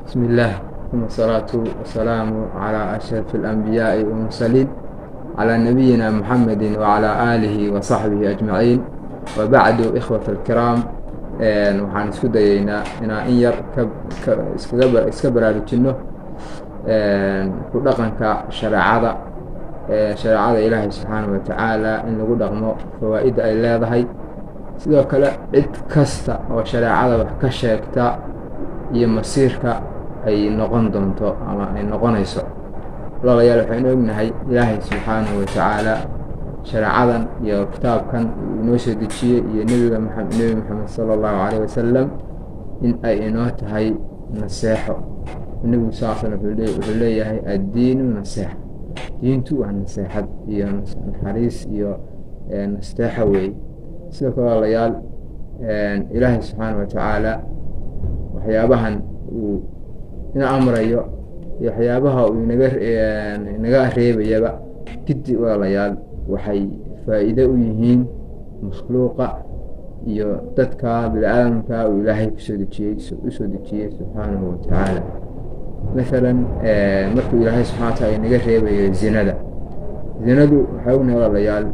Bismi illaah, uma asalaatu wasalaamu calaa ashrafi alambiyaai walmursaliin, calaa nabiyina muxamedi wacalaa aalihi wa saxbihi ajmaciin, wa bacdu. Ikhwat alkiraam, waxaan isku dayeynaa inaan in yar iska baraarujinno ku dhaqanka shareecada, shareecada Ilaahay subxaanahu watacaala in lagu dhaqmo fawaa'idda ay leedahay. Sidoo kale cid kasta oo shareecada wax ka sheegta iyo masiirka ay noqon doonto ama ay noqonayso. Walaalayaal, waxaynu ognahay Ilaahay subxaanahu watacaala shareecadan iyo kitaabkan uu inoo soo dejiyey iyo nebiga Nebi Maxamed sala Allahu calayh wasalam in ay inoo tahay naseexo. Nebigu sal slam wuxuu leeyahay: "Addiinu naseexa." Diintu waa naseexad iyo naxariis iyo nasteexo weeye. Sidoo kale, walaalayaal, Ilaahay subxaana watacaala waxyaabahan uu ina amrayo iyo waxyaabaha uu inaga reebayaba giddi, walaalayaal, waxay faa'iide u yihiin makhluuqa iyo dadka bini-aadamka uu Ilaahay kusoo dejiyey, usoo dejiyey subxaanahu watacaala. Masalan, markuu Ilaahay subxana wa taala inaga reebayo zinada, zinadu waxaa ognahay, walaalayaal,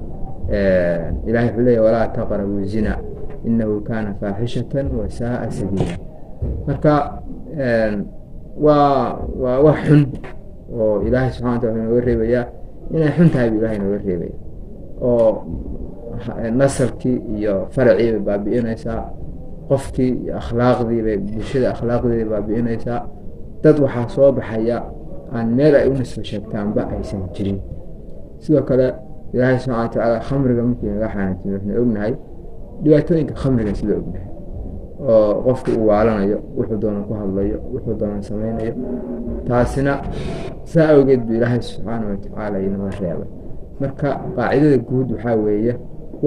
Ilahay wuxuu leeyahy: "Walaa taqrabu zina, inahu kana faaxishatan wasaaa sabiila." Marka waa wax xun oo Ilaahay subxana wa tala wuxuu nooga reebayaa inay xun tahay buu Ilahay nooga reebaya, oo nasabkii iyo faracii bay baabi'inaysaa, qofkii iyo akhlaaqdii bay, bulshada akhlaaqdeedii baabi'inaysaa. Dad waxaa soo baxaya aan meel ay u nisbo sheegtaanba aysan jirin. Sidoo kale Ilaahay subxana wa tacaala khamriga markii naga xaaraantimiy, waxnu ognahay dhibaatooyinka khamriga sida ognahay, oo qofku uu waalanayo, wuxuu doonan ku hadlayo, wuxuu doonan sameynayo. Taasina saa awgeed buu Ilaahay subxaana watacaala inoo reebay. Marka qaacidada guud waxaa weeye,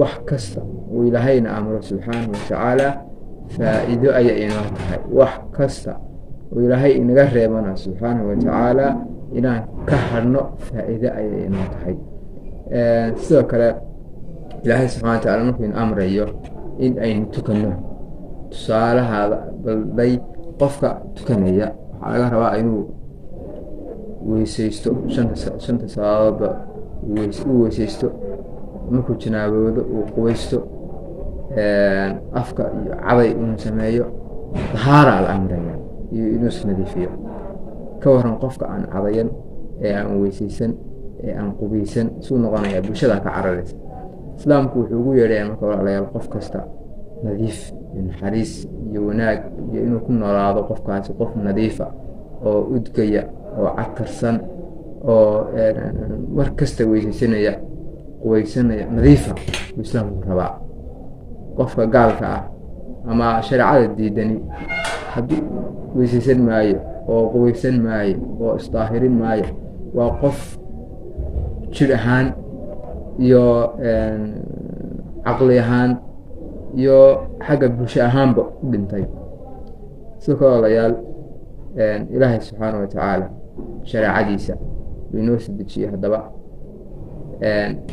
wax kasta uu Ilaahayna amro subxaanahu watacaala faa'iido ayay inoo tahay. Wax kasta uu Ilaahay inaga reebana subxaanahu watacaala inaan ka hadhno faa'iido ayay inoo tahay. Sidoo kale Ilaahay subxana wa tacala markuu ina amrayo in aynu tukanno, tusaalahaada balday, qofka tukanaya waxaa laga rabaa inuu weyseysto shanta salaadoodba, uu weyseysto, markuu janaaboodo uu qubaysto, afka iyo caday inuu sameeyo, dahaara la amraya iyo inuu isnadiifiyo. Ka waran qofka aan cadayan ee aan weyseysan ee aan qubeysan, suu noqonaya? Bulshada ka cararaysa. Islaamku wuxuu ugu yeedhaya marka, walaalayaal, qof kasta nadiif iyo naxariis iyo wanaag iyo inuu ku noolaado. Qofkaasi qof nadiifa oo udgaya oo catarsan oo mar kasta weyseysanaya, qubaysanaya, nadiifa buu Islaamku rabaa. Qofka gaalka ah ama shareecada diidani haddii weyseysan maayo oo qubaysan maayo oo isdaahirin maayo, waa qof jir ahaan iyo caqli ahaan iyo xagga bulsho ahaanba u dhintay. Sidoo kale, walaalayaal, Ilaahay subxaana wa tacaala shareecadiisa uu inoo soo dejiyey. Haddaba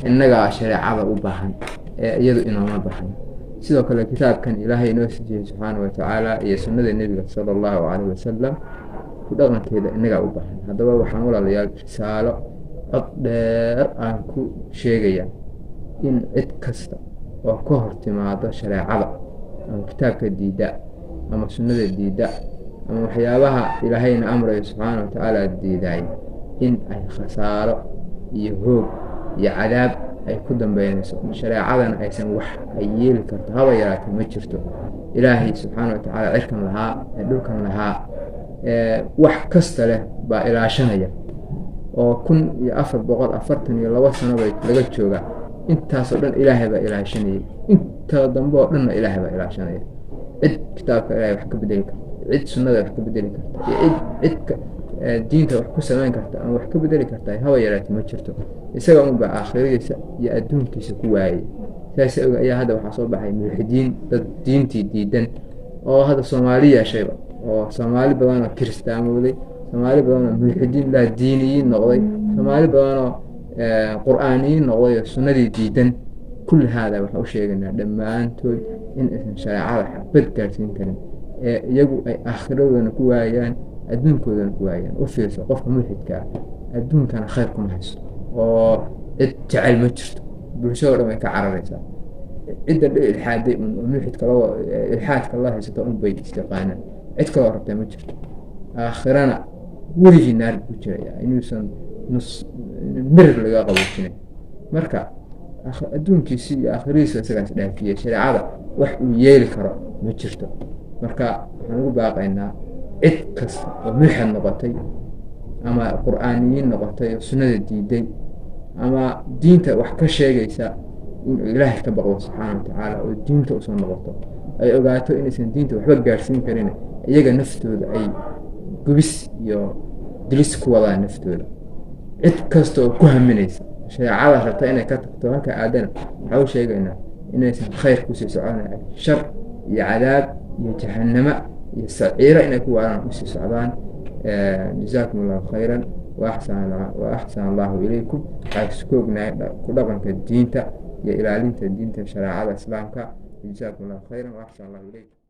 innagaa shareecada u baahan ee iyadu inooma baahan. Sidoo kale kitaabkan Ilaahay inoo soo dejiyey subxaana wa tacaala iyo sunnada Nebiga sala Allahu calayh wasalam ku dhaqankeeda innagaa u baahan. Haddaba waxaan, walaalayaal, risaalo cod dheer aan ku sheegaya in cid kasta oo ka hor timaado shareecada ama kitaabka diidda ama sunnada diidda ama waxyaabaha Ilaahayna amrayo subxaana wa tacaala diidaay in ay khasaaro iyo hoog iyo cadaab ay ku dambeynayso, shareecadana aysan wax ay yeeli karto haba yaraatee ma jirto. Ilaahay subxaana wa tacaala cirkan lahaa ee dhulkan lahaa ee wax kasta leh baa ilaashanaya, oo 1442 sano bay laga joogaa. Intaasoo dhan Ilaahay baa ilaashanayay, inta dambe oo dhanna Ilaahay baa ilaashanaya. Cid kitaabka Ilahay wax ka bedeli karta, cid sunnada wax ka bedeli karta iyo cid diinta wax ku samayn karta ama wax ka bedeli karta haba yaraatee ma jirto. Isaga unbaa aakhiradiisa iyo adduunkiisa ku waayay. Saas awgeed ayaa hadda waxaa soo baxay mulxidiin, dad diintii diidan oo hadda Soomaali yeeshayba, oo Soomaali badanoo kiristaamooday, Soomaali badanoo mulxidiin laa diiniyiin noqday, Soomaali badanoo qur-aaniyiin noqday oo sunnadii diidan. Kulli haada waxaan u sheegaynaa dhammaantood in aysan shareecada xabad gaadhsiin karin ee iyagu ay aakhiradooda ku waayaan. Adduunkoodana ku waayaan. U fiirso, qofka mulxidka ah adduunkana khayr kuma haysto oo cid jecel ma jirto, bulshado dhan way ka cararaysaa. Cidda ilxaaday un oo mulxidka loo ilxaadka la haysato un bay istiqaanaan, cid kaloo rabtay ma jirto. Aakhirana weligii naar ku jiraya, inuusan nus mirir laga qaboojinay. Marka adduunkiisi iyo aakhirihiisa isagaas dhaafiyey, shareecada wax uu yeeli karo ma jirto. Marka waxaan ugu baaqaynaa cid kasta oo mulxid noqotay ama qur-aaniyiin noqotay oo sunnada diiday ama diinta wax ka sheegaysa inuu Ilaahay ka baqdo subxaana watacaala, oo diinta usoo noqoto, ay ogaato inaysan diinta waxba gaadhsiin karin, iyaga naftooda ay gubis iyo dilis ku wadaan naftooda. Cid kasta oo ku haminaysa shareecada rabta inay ka tagto halka aadana, waxaa u sheegaynaa inaysan khayr kusii socon, shar iyo cadaab iyo jahanamo iyo saciiro inay ku waaraan usii socdaan. Jazaakum Allahu khayran wa axsan Allahu ilaykum. Waxaa isku ognahay ku dhaqanka diinta iyo ilaalinta diinta shareecada Islaamka. Jazaakum Allahu khayran wa axsan Allahu ilaykum.